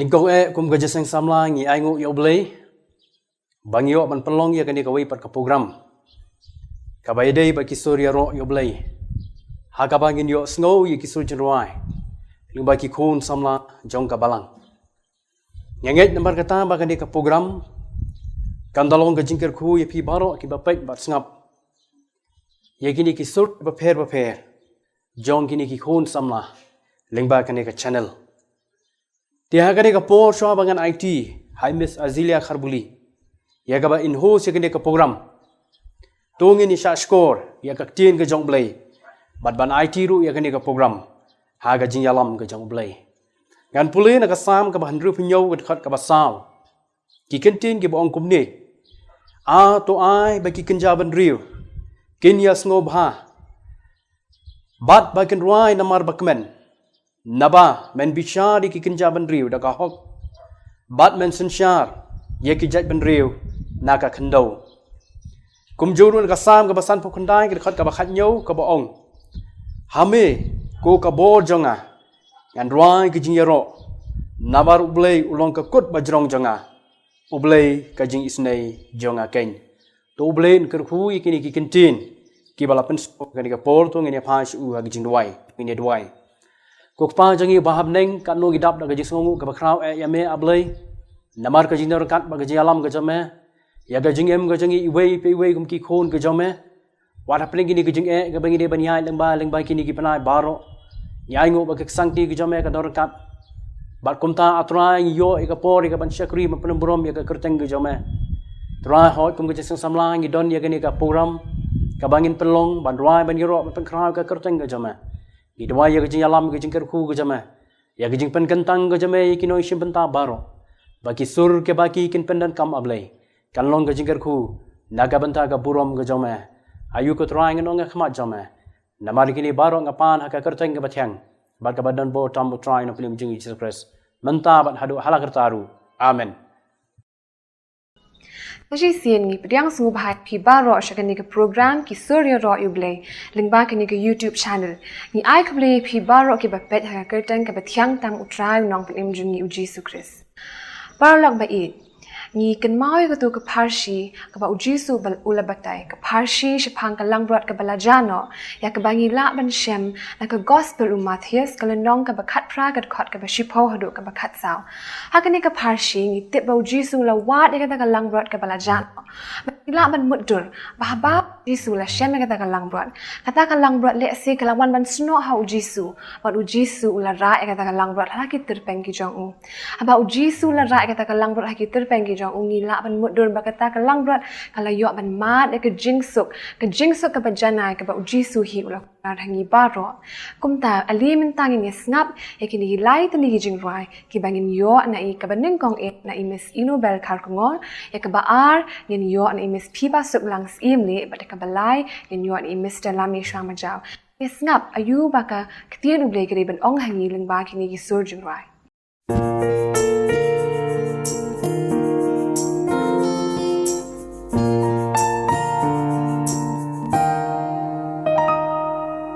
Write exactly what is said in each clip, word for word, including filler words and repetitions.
Nyngkong eh kum ka jingïaseng samla ngi ainguh ïa U Blei ba ngi ïoh ban pynlong ïa kane kawei pat ka program kaba ïadei bad ki sur ïaroh ïa U Blei, ha kaba ngin ïohsngew ïa ki sur jingrwai lyngba ki khun samla jong ka balang. Nga ngeit namar kata ba kane ka program kan da long ka jingkyrkhu ïa phi baroh kiba peit bad sngap ïa kine ki sur bapher bapher jong kine ki khun samla lyngba kane ka channel. Te ha kane ka por shuwa ba ngan aiti ha i Miss Azilia Kharbuli ïa kaba in host ïa kane ka program, to ngin ïa shah shkor ïa ka ktien ka jong U Blei bad ban aiti ruh ïa kane ka program ha ka jingïalam ka jong U Blei. Ngan pule na ka Salm kaba hynriewphew hynñiew, ka dkhot kaba saw. Ki kyntien kiba ong kumne: A to ai ba ki kynja bynriew kin ïasngewbha bad ba kin rwai namar ba kmen. Naba men bishar ïa ki kynja bynriew da ka hok bad men synshar ïa ki jait bynriew na ka khyndew. Kumjuh ruh na ka Salm kaba sanphew khyndai, ka dkhot kaba khathynñiew, kaba ong: Ha me, ko ka bor jong nga, ngan rwai ka jingïaroh, namar U Blei u long ka kut bajrong jong nga, U Blei ka jingisynei jong nga keiñ. To U Blei un kyrkhu ïa kine ki kyntien kiba la pynsngew ha kane ka por, to ngin ïa phai sha u ha ka jingduwai, ngin ïa duwai. Ko Kpa jong ngi ba ha bneng, katno ngi dap da ka jingsngewnguh kaba khraw eh ïa me, A Blei, namar ka jingdon ryngkat bad ka jingïalam ka jong me ïa ka jingim ka jong ngi iwei pa iwei kum ki khun ka jong me. Wat hapdeng kine ki jingeh kaba ngi dei ban ïaid lyngba, lyngba kine ki bnai baroh, ngi ainguh ba ka ksangkti ka jong me ka don ryngkat. Bad kumta, A Trai, ngi ïoh ïa ka por ïa ka ban shakri ban pynburom ïa ka kyrteng ka jong me. Trai, hooid kum ka jingïaseng samla ngi don ïa kane ka program kaba ngin pynlong ban rwai, ban ïaroh, ban pynkhraw ïa ka kyrteng ka jong me. Ngi duwai ïa ka jingïalam, ka jingkyrkhu ka jong me, ïa ka jingpynkyntang ka jong me ïa ki nongshim bynta baroh, ba ki sur kiba ki kin pyndonkam, A Blei, kan long ka jingkyrkhu na ka bynta ka burom ka jong me. Aïu ko Trai, ngan ong ha khmat jong me. Namar kine baroh nga pan ha ka kyrteng kaba thiang bad kaba donbor tam U Trai Nongpynim jong ngi Jisu Khrist, mynta bad haduh hala karta ruh. Amen. Ka shisien ngi pdiang sngewbha ïa phi baroh sha kane ka program Ki Sur Ïaroh ïa U Blei lyngba kane ka YouTube channel. Ngi ai khublei ïa phi baroh kiba peit ha ka kyrteng kaba thiang tam U Trai Nongpynim jong ngi U Jisu Khrist. Paralok ba ïeit, ngi kynmaw ïa kato ka pharshi kaba U Jisu u la batai, ka pharshi shaphang ka langbrot kaba la jah noh, ïa kaba ngi lah ban shem na ka Gospel u Mathaios, ka lynnong kaba khatphra, ka dkhot kaba shiphew haduh kaba khatsaw. Ha kane ka pharshi ngi tip ba U Jisu u la wad ïa kata ka langbrot kaba la jah noh. Ngi lah ban mutdur ba haba U Jisu u la shem ïa kata ka langbrot, kata ka langbrot lehse ka la wan ban snoh ha U Jisu, bad U Jisu u la rah ïa kata ka langbrot ha la ki tyrpeng ki jong u. Haba U Jisu u la rah ïa kata ka langbrot ha ki tyrpeng ki jong u, ngi lah ban mutdur ba kata ka langbrot ka la ïoh ban mad ïa ka jingsuk, ka jingsuk kaba janai kaba U Jisu hi u la kular ha ngi baroh. Kumta, ale mynta ngin ïa sngap ïa kine ki lai tylli ki jingrwai kiba ngin ïoh na i, kaba nyngkong eh na i Miss Inobel Kharkongor, ïa kaba ar ngin ïoh na i Miss Phiba Suklang Syiemlieh, bad ïa kaba lai ngin ïoh na i Mister Lami Shuangmajaw. Ïa sngap aïu ba ka ktien U Blei ka dei ban ong ha ngi lyngba kine ki sur jingrwai.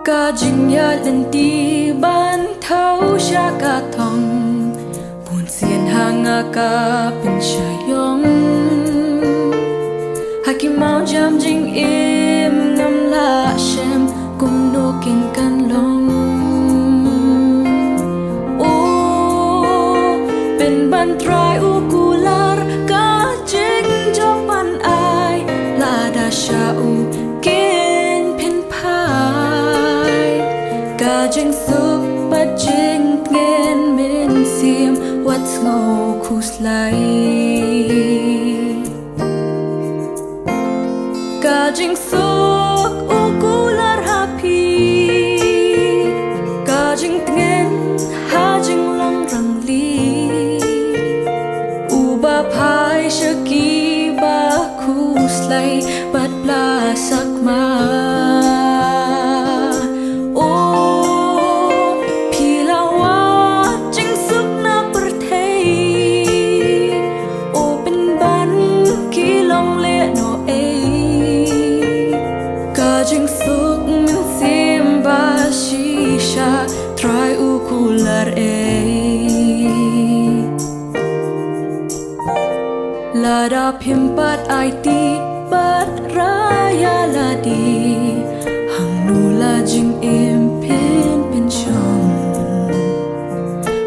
Ka jingïaid lynti ban thaw sha ka thong, bun sien ha nga ka pynshah ïong. Ha ki mawjam jingim ngam lah shem kumno kin kan long. O, pynban Trai u kular ka jingjop ban ai, lada sha u kin pynphai. Ka jingsuk bad jingtngen mynsiem wat sngew khuslai. Ka jing Lada phim pat aiti bad rah ïa lade, hangno la jingim phin pynshong?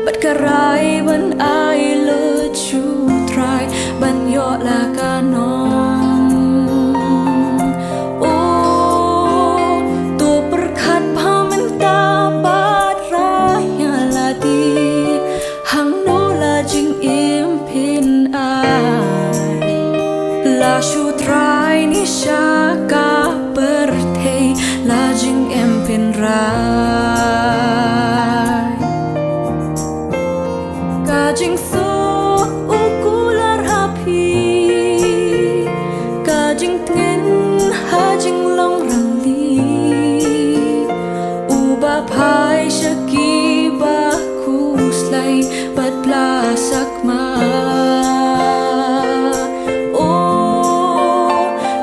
Bad ka rai ban ai lut sha U Trai ban ïoh la ka nong. O, to pyrkhat bha mynta bad rah ïa lade, hangno la jingim phin ai? Lashai U Trai ne sha ka pyrthei la jingim phin rai? Ka jingsuk u kular ha phi, ka jingtngen ha jinglong rangli. Uba phai sha kiba khuslai bad pla sakma. O,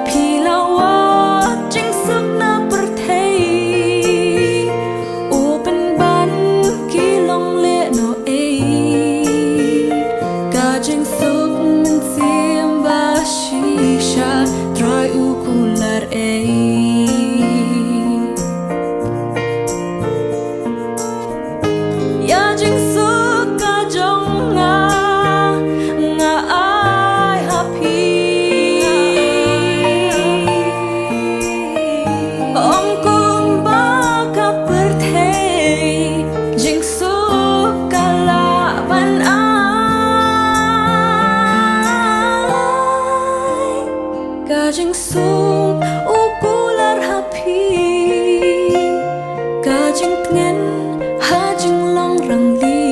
phi la wad jingsuk na pyrthei, u pynban ki long lehnohei. Ka jingsuk mynsiem ba shisha, Trai u kular ei. Ïa jingsuk ka jong nga, nga ai ha phi. Ym kumba ka pyrthei, jingsuk ka lah ban ai. Ka jingsuk u kular ha phi, ka jingtngen ha jinglong rangli.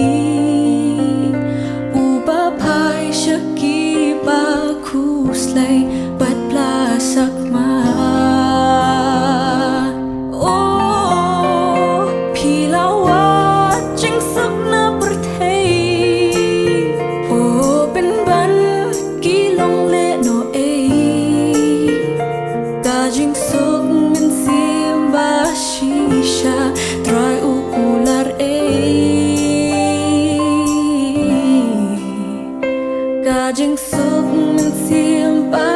Uba phai sha kiba khuslai bad pla sakma. O, phi la wad jingsuk na pyrthei, u pynban ki long lehnohei. Ka jingsuk mynsiem ba shisha, Trai u kular ei. Ka jingsuk mynsiem ba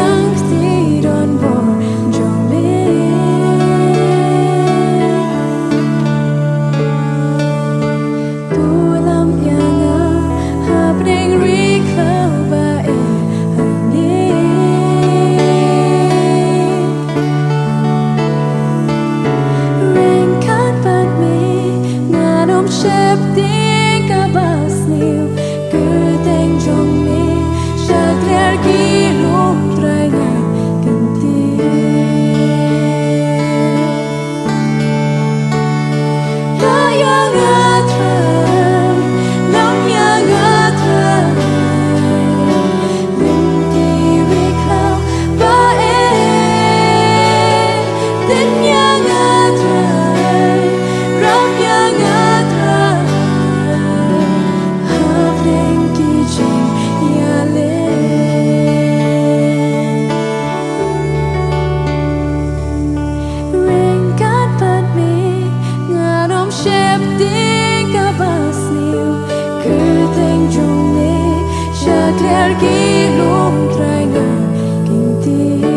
Ang kti don bor jong me. To lam ïa nga hapdeng ri khlaw ba eh hangne. Ryngkat bad me ngan ym sheptieng kaba sniew. Kyrteng jong me sha kliar ki lum Trai ngan kyntiew. Lah ïa nga Trai, lam ïa nga Trai. Lynti ri khlaw ba eh. Dien ïa nga Trai, rap ïa nga Trai. Hapdeng ki jingïaleh. Ryngkat bad me ngan ym sheptieng kaba sniew. Kyrteng jong me sha kliar ki lum Trai ngan kyntiew.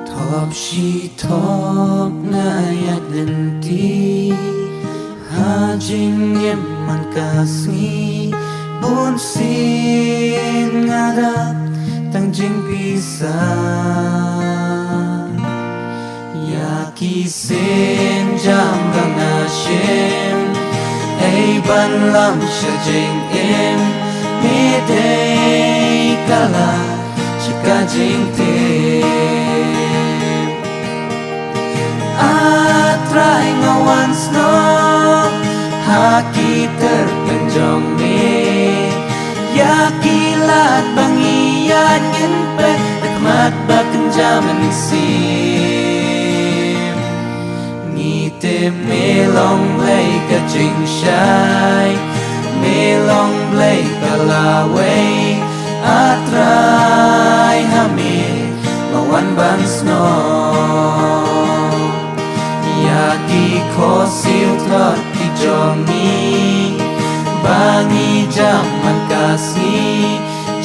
Thop shi thop nga ïaid lynti ha jingim man ka sngi. Bun sien nga dap tang jingpisa. Ïa ki sienjam ba nga shim, ei ban lam sha jingim, me dei ka lad sha ka jingtip. A Trai, nga wan snoh ha ki tyrpeng jong me. Ïa ki lad ba ngi ïaid ngin peit da khmat ba kynja mynsiem. Ngi tip me long Blei ka jingshai, me long Blei ka lawei. A Trai, ha me nga wan ban snoh. Ïa ki khohsiew tlot ki jong ngi ba ngi jam man ka sngi,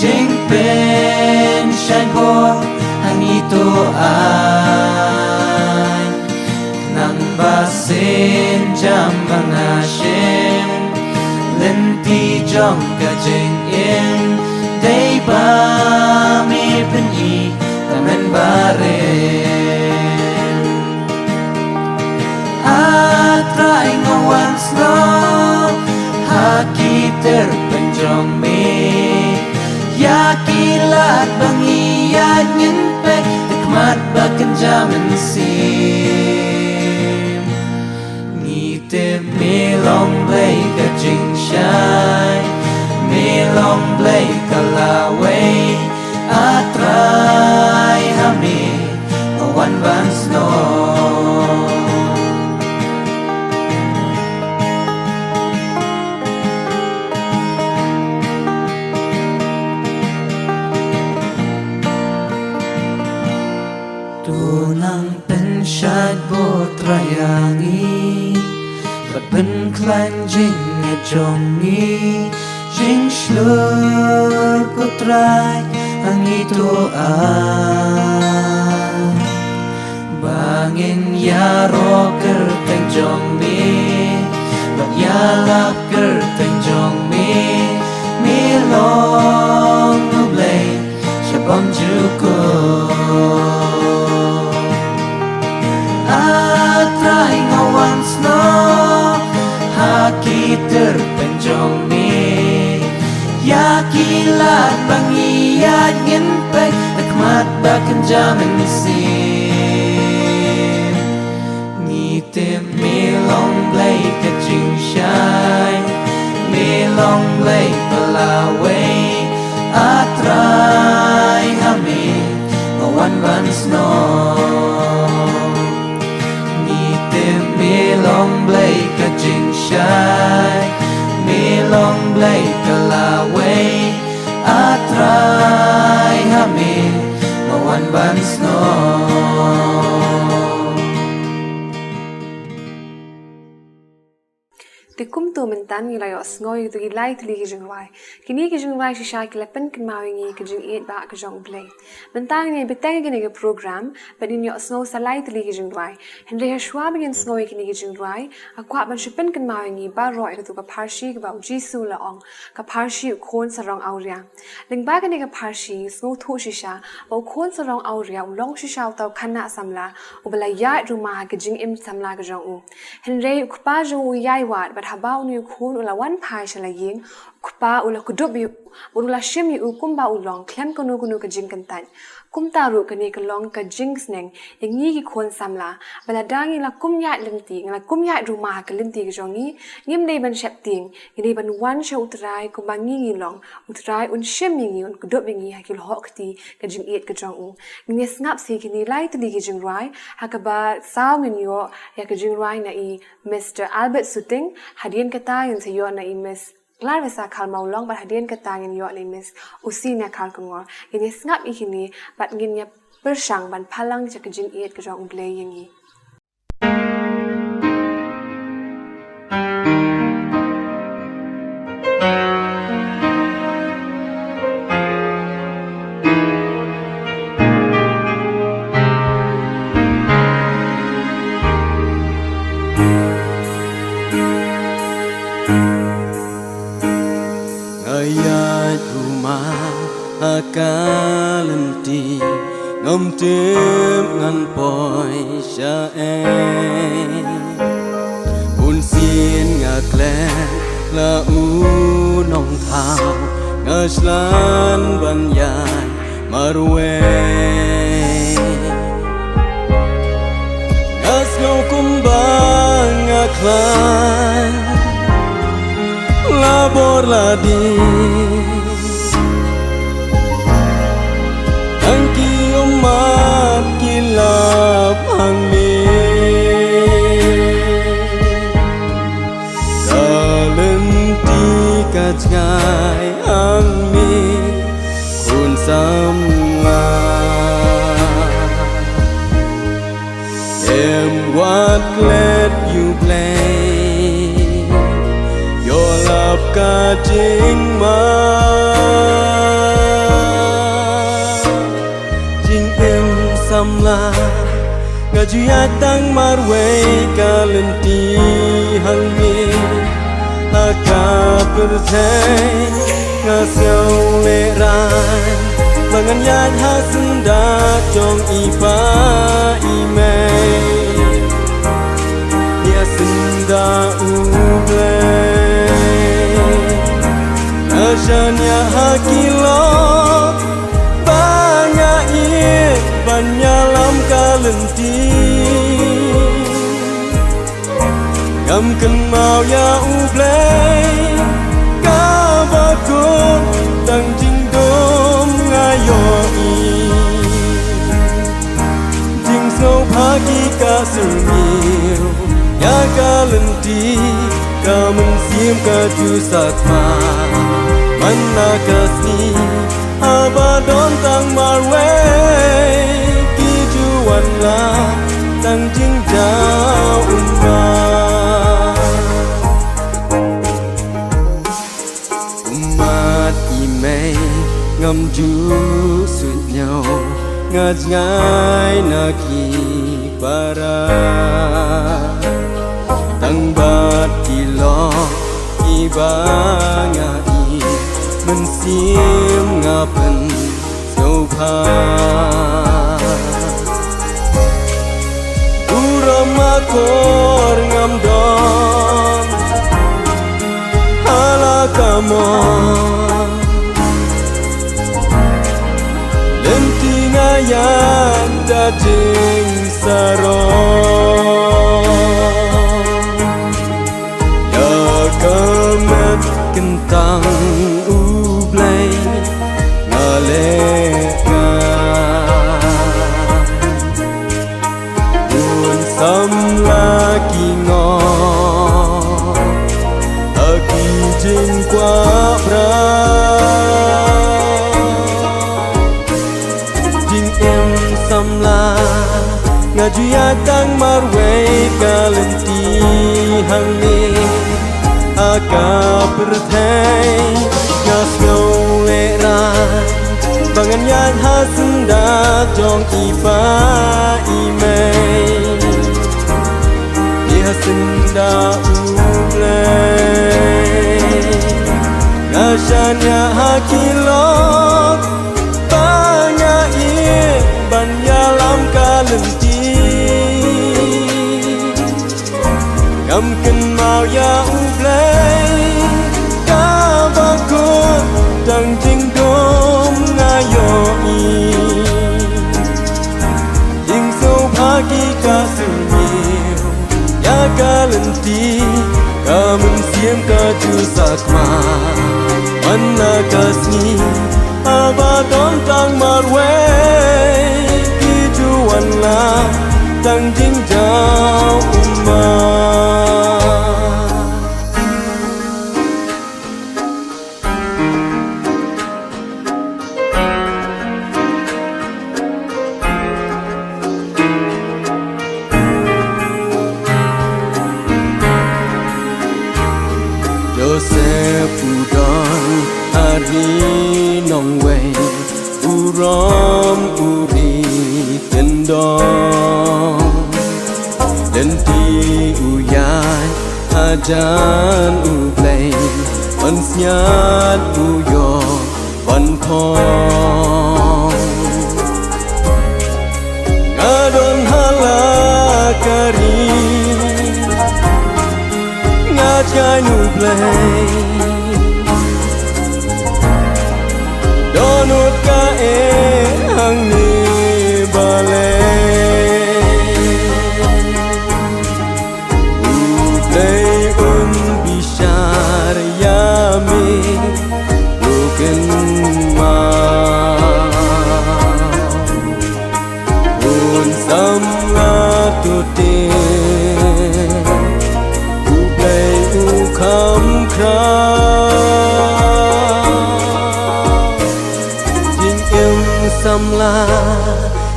jingpynshait bor ha ngi to ai. Nang ba sienjam ba nga shim, lynti jong ka jingim, dei ba me pyni tymmen barim. A Trai, nga wan snoh ha ki tyrpeng jong me. Ïa ki lad ba ngi ïaid ngin peit da khmat ba kynja mynsiem. Ngi tip me long Blei ka jingshai, me long Blei ka lawei. A Trai, ha me nga wan ban snoh. To nang pynshait bor Trai ïa ngi, bad pynkhlaiñ jingngeit jong ngi, jingshlur ko Trai ha ngi to ai. Ba ngin ïaroh kyrteng jong me, bad ïalap kyrteng jong me, me long U Blei shabymjukut. A Trai, nga wan snoh ha ki tyrpeng jong me. Ïa ki lad ba ngi ïaid ngin peit da khmat ba kynja mynsiem. Ngi tip me long Blei ka jingshai, me long Blei ka lawei. A Trai, ha me nga wan ban snoh. Ngi tip me long Blei ka jingshai, me Long Blei ka la wei, A Trai ha me nga wan ban sngew. Te kumto mynta ngi la ïohsngew ïa kito ki lai tylli ki jingrwai. Kine ki jingrwai shisha ki la pynkynmaw ïa ngi ka jingïeit ba ka jong U Blei. Mynta ngin ïa bteng ïa kane ka program bad ngin ïohsngew sa lai tylli ki jingrwai. Hynrei hashwa ba ngin sngew ïa kine ki jingrwai, nga kwah ban shu pynkynmaw ïa ngi baroh ïa katu ka pharshi kaba U Jisu u la ong, ka pharshi u khun sarong awria. Lyngba kane ka pharshi ngi sngewthuh shisha ba u khun sarong awria u long shisha uta u khynnah samla uba la ïaid rumah ha ka jingim samla ka jong u. Hynrei u kpa jong u u ïai wad, bad haba une u khun u la wan phai sha la ïing, u kpa u la kdup ïa u, bad u la shim ïa u kumba u long khlem kano kano ka jingkyntait. Kumta ruh kane ka long ka jingsneng ïa ngi ki khun samla, ba lada ngi la kum ïaid lynti, ngi la kum ïaid rumah ha ka lynti ka jong ngi, ngim dei ban sheptieng, ngi dei ban wan sha U Trai kumba ngi ngi long. U Trai un shim ïa ngi, un kdup ïa ngi ha ki lyoh kti ka jingïeit ka jong u. Ngin ïa sngap sa ïa kine lai tylli ki jingrwai, ha kaba saw ngin ïoh ïa ka jingrwai na i Mister Albert Suting, hadien kata ngin sa ïoh na i Miss Clarissa Kharmawlong, bad hadien kata ngin ïoh na i Miss Usina Kharkongor. Ngin ïa sngap ïa kine bad ngin ïa pyrshang ban phalang ïa ka jingïeit ka jong U Blei ïa ngi. Nga ïaid rumah ha ka lynti, ngam tip ngan poi shaei. Bunsien nga klet la u nongthaw, nga shlan ban ïaid marwei. Nga sngew kumba nga khlaiñ la bor la dieng. Tang ki ummat ki lap hangne. Ka lynti ka jngai hangne, khun samla. Em wat klet ïa U Blei, ïoh lap ka jingma. Jingim samla, nga ju ïaid tang marwei ka lynti hangne. Ha ka pyrthei nga sngew lehraiñ, ba ngan ïaid ha syndah jong i pa i mei. Ïa syndah U Blei, nga shaniah ha ki lok ba nga ïeit ban ïalam ka lynti. Ngam kynmaw ïa U Blei kaba kut, tang jingdum nga ïohi. Jingsngewbha ki ka syrngiew ïa ka lynti, ka mynsiem ka ju sakma man la ka sngi. Haba don tang marwei ki ju wanrah tang jingjaw ummat. Ummat i mei ngam ju suidñiew, nga jngai na ki para. Tang bad ki lok kiba nga ïeit, mynsiem nga pynsngewbha. Burom akor ngam don ha la ka mon. Lynti nga ïaid da jingsarong. Ïa ka met kyntang U Blei nga leh ka. Bun samla ki ngop ha ki jingkmen. Ngan ïaid ha syndah jong i pa i mei, ïa syndah U Blei. Nga shaniah ha ki lok ba nga ïeit ban ïalam ka lynti. Ngam kynmaw ïa U Blei, kaba kut tang jingdum nga ïohi. Jingsngewbha ki ka syrngiew ïa ka lynti, ka mynsiem ka ju sakma. Man la ka sngi haba don tang marwei, ki ju wan la tang jingjaw ummat. Joseph u don ha ri nongwei, u rom u ri kyndong. Lynti u ïaid hajan U Blei, ban sngiat u ïoh ban phong. Nga don ha la ka ri, nga jngai U Blei. Dohnud kaei hangne balei? U Blei un bishar ïa me ruh kynmaw. Un samla to te, U Blei u kham khraw. Jingim samla,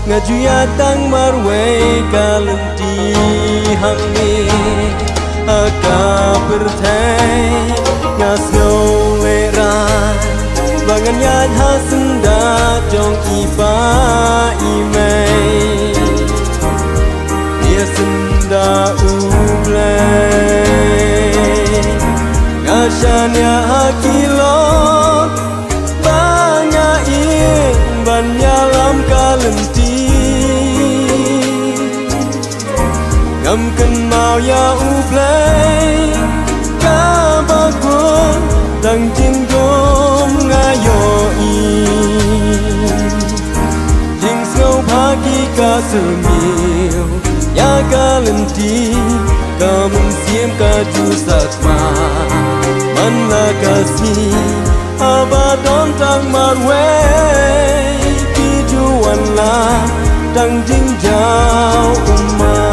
nga ju ïaid tang marwei ka lynti hangne ha ka pyrthei. Nga sngew lehraiñ ba ngan ïaid ha syndah jong i pa i mei, ïa syndah U Blei. Nga shaniah ha ki lok ba nga ïeit ban ïalam ka lynti. Ngam kynmaw ïa U Blei, kaba kut tang jingdum nga ïohi. Jingsngewbha ki ka syrngiew ïa ka lynti, ka mynsiem ka ju sakma. Man la ka sngi haba don tang marwei, ki ju wan la tang jingjaw ummat.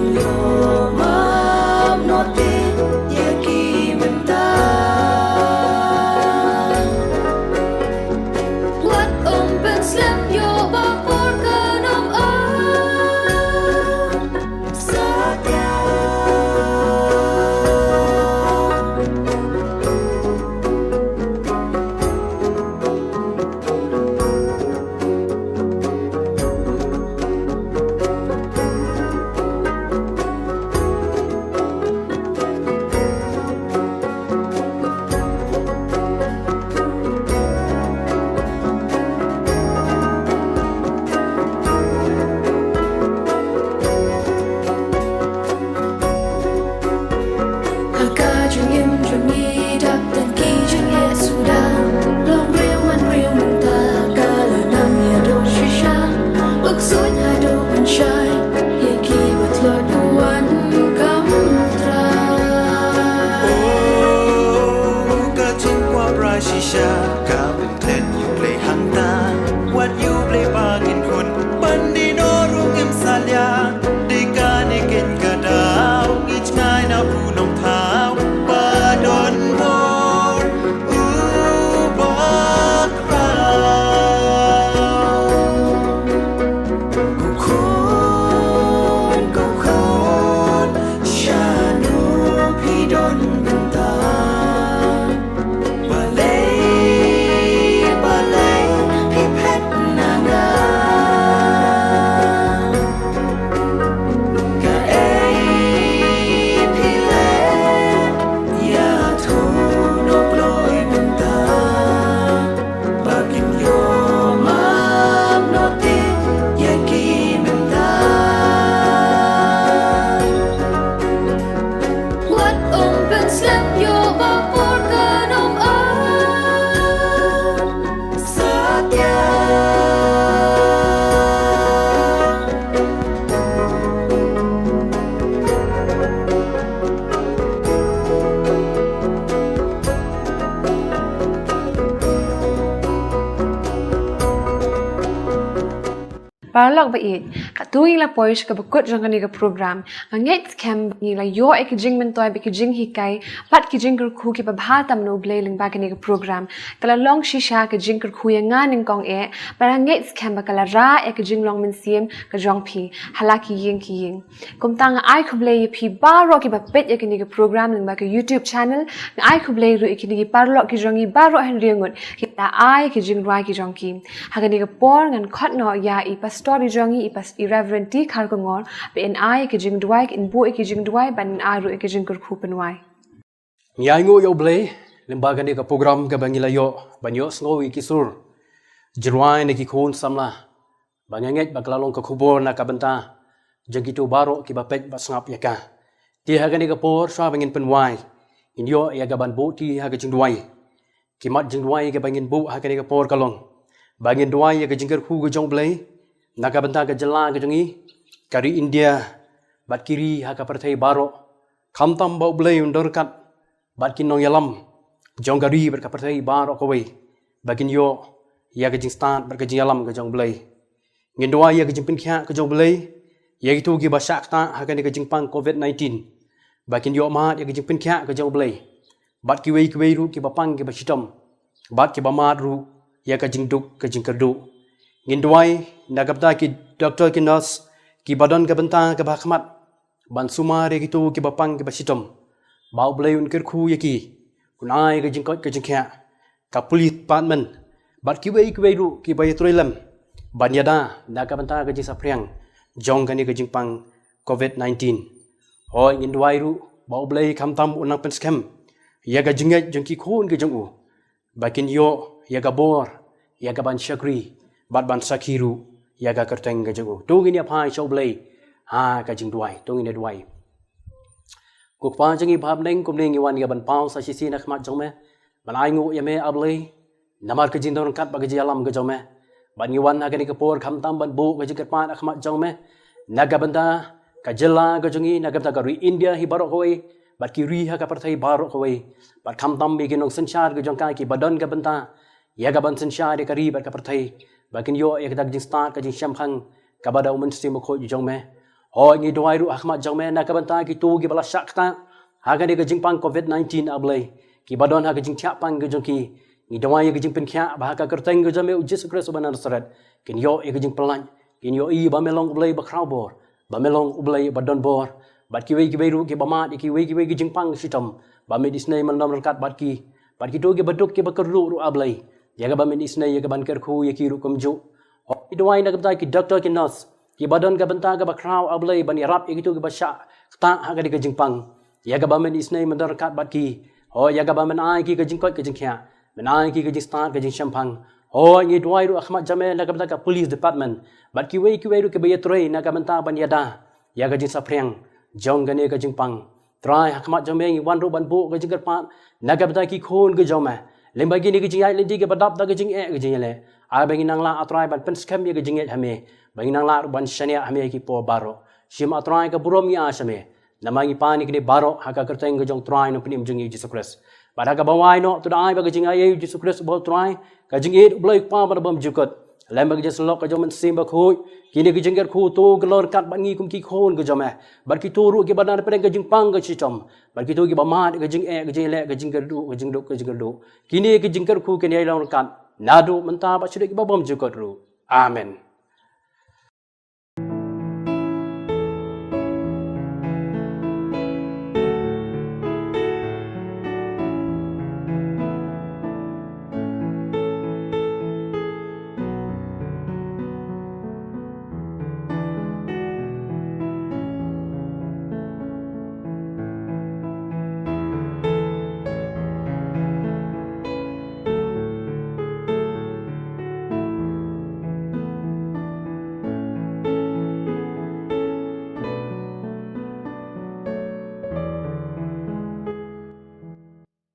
Ïoh map noh te ïa ki mynta. Wat ym pynslem, ïoh ba por kan ym ap. Satia. Ha ka jingim jong ngi dap tang ki jingeh suda. Long briew man briew mynta ka la nang ïadoh shisha. Uk suit haduh mynshai ïa ki ba tlot u wan kam trai. Oh, ka jingkwah brai shisha ka Tet ïa U Blei hangta, wat ïa U Blei ba ngin hun, ban dei noh ruh ngim salia. Dei kane keiñ ka daw, ngi jngai na u Nongthaw ba don bor, u ba khraw. Ko khun, ko khun, shano phi don mynta? Balei, balei phi phet na nga? Kaei phi leh ïa u Nongkloi mynta? Ba kin ïoh map noh te ïa ki mynta. Wat ym pynslem, ïoh ba por kan ym ap. Satia. Paralok ba ïeit, katto ngi la poi sha kaba kut jong kane ka program. Nga ngeit skhem ba ngi la ïoh ïa ki jingmyntoi bad ki jinghikai bad ki jingkyrkhu kiba bha tam na U Blei lyngba kane ka program. Ka la long shisha ka jingkyrkhu ïa nga nyngkong eh, bad nga ngeit skhem ba ka la rah ïa ka jinglong mynsiem ka jong phi ha la ki ïing ki ïing. Kumta nga ai khublei ïa phi baroh kiba peit ïa kane ka program lyngba ka YouTube channel. Nga ai khublei ruh ïa kine ki paralok ki jong ngi baroh hynriew ngut kiba la ai ki jingduwai ki jong ki. Ha kane ka por ngan khot noh ïa i pastor i jong ngi, i pas-, i Reverend T Kharkongor, ba in ai ki jingduwai, in buh ïa ki jingduwai, ban ai ruh ïa ki jingkyrkhu pynwai. Ngi ainguh ïa U Blei lyngba kane ka program kaba ngi la ïoh ban ïohsngew ïa ki sur jingrwai na ki khun samla. Ba nga ngeit ba ka la long ka khubor na ka bynta jong kito baroh kiba peit bad sngap ïa ka. Te ha kane ka por shuwa ba ngin pynwai, ngin ïoh ïa ka ban buh ti ha ka jingduwai. Ki mat jingduwai kaba ngin buh ha kane ka por ka long ba ngin duwai ïa ka jingkyrkhu ka jong U Blei na ka bynta ka jylla ka jong ngi, ka ri India, bad ki ri ha ka pyrthei baroh. Khamtam ba U Blei un don ryngkat bad ki nongïalam jong ka ri bad ka pyrthei baroh kawei, ba kin ïoh ïa ka jingstad bad ka jingïalam ka jong U Blei. Ngin duwai ïa ka jingpynkhiah ka jong U Blei ïa kito kiba shah ktah ha kane ka jingpang covid nineteen, ba kin ïoh mad ïa ka jingpynkhiah ka jong U Blei bad kiwei kiwei ruh kiba pang kiba shitom bad kiba mad ruh ïa ka jingduk ka jingkyrduh. Ngin duwai na ka bynta ki doktor ki nurse kiba don ka bynta kaba ha khmat ban sumar ïa kito kiba pang kiba shitom. Ba U Blei un kyrkhu ïa ki, un ai ka jingkoit ka jingkhiah, ka police department bad kiwei kiwei ruh kiba ïatrei lem ban ïada na ka bynta ka jingsaphriang jong kane ka jingpang covid nineteen. Hooid, ngin duwai ruh ba U Blei khamtam un nang pynskhem ïa ka jingngeit jong ki khun ki jong u, ba kin ïoh ïa ka bor ïa ka ban shakri bad ban sakhi ruh ïa ka kyrteng ka jong u. To ngin ïa phai sha U Blei ha ka jingduwai. To ngin ïa duwai. Ko Kpa jong ngi ba ha bneng, kumne ngi wan ïa ban paw sa shisien ha khmat jong me, ban ainguh ïa me, A Blei, namar ka jingdon ryngkat bad ka jingïalam ka jong me. Bad ngi wan ha kane ka por khamtam ban buh ka jingkyrpad ha khmat jong me na ka bynta ka jylla ka jong ngi, na ka bynta ka ri India hi baroh kawei bad ki ri ha ka pyrthei baroh kawei. Bad khamtam ïa ki nongsynshar ka jong ka kiba don ka bynta ïa ka ban synshar ïa ka ri bad ka pyrthei, ba kin ïoh ïa kata ka jingstad ka jingshemphang kaba da U Mynsiem Bakhuid jong me. Hooid, ngi duwai ruh ha khmat jong me na ka bynta kito kiba la shah ktah ha kane ka jingpang covid nineteen, A Blei, kiba don ha ka jingthiah pang ka jong ki. Ngi duwai ïa ka jingpynkhiah ba ha ka kyrteng ka jong me, U Jisu Khrist uba na Nasareth, kin ïoh ïa ka jingpyllait, kin ïohi ba me long U Blei ba khraw bor, ba me long U Blei ba don bor. Bad kiwei kiwei ruh kiba mad ïa kiwei kiwei ki jingpang shitom, ba men isynei men don ryngkat bad ki. Bad kito kiba duk kiba kyrduh ruh, A Blei, ïa kaba men isynei ïa ka ban kyrkhu ïa ki ruh kumjuh. Hooid, ngi duwai na ka bynta ki doktor, ki nurse, kiba don ka bynta kaba khraw, A Blei, ban ïarap ïa kito kiba shah ktah ha kane ka jingpang, ïa kaba men isynei men don ryngkat bad ki. Hooid, ïa kaba men ai ki ka jingkoit ka jingkhiah, men ai ki ka jingstad ka jingshemphang. Hooid, ngi duwai ruh ha khmat jong me na ka bynta ka police department bad kiwei kiwei ruh kiba ïatrei na ka bynta ban ïada ïa ka jingsaphriang jong kane ka jingpang. Trai, ha khmat jong me ngi wan ruh ban buh ka jingkyrpad na ka bynta ki khun ka jong me lyngba kine ki jingïaid lynti kiba dap da ka jingeh ka jingïaleh. Ai ba ngin nang lah, A Trai, ban pynskhem ïa ka jingngeit ha me, ba ngin nang lah ruh ban shaniah ha me ha ki por baroh. Shim, A Trai, ka burom ngi ai sha me, namar ngi pan ïa kine baroh ha ka kyrteng ka jong U Trai Nongpynim jong ngi, U Jisu Khrist. Bad ha kaba wai noh, to da ai ba ka jingaiei U Jisu Khrist uba U Trai, ka jingïeit U Blei Kpa ba la bymjukut, lem bad ka jingsyllok ka jong U Mynsiem Bakhuid, kine ki jingkyrkhu to kin long ryngkat bad ngi kum ki khun ka jong me, bad kito ruh kiba na pdeng ka jingpang ka shitom, bad kito kiba mad ka jingeh ka jingïaleh, ka jingkyrduh, ka jingduk ka jingkyrduh. Kine ki jingkyrkhu kin ïai long ryngkat naduh mynta bad shaduh kiba bymjukut ruh. Amen.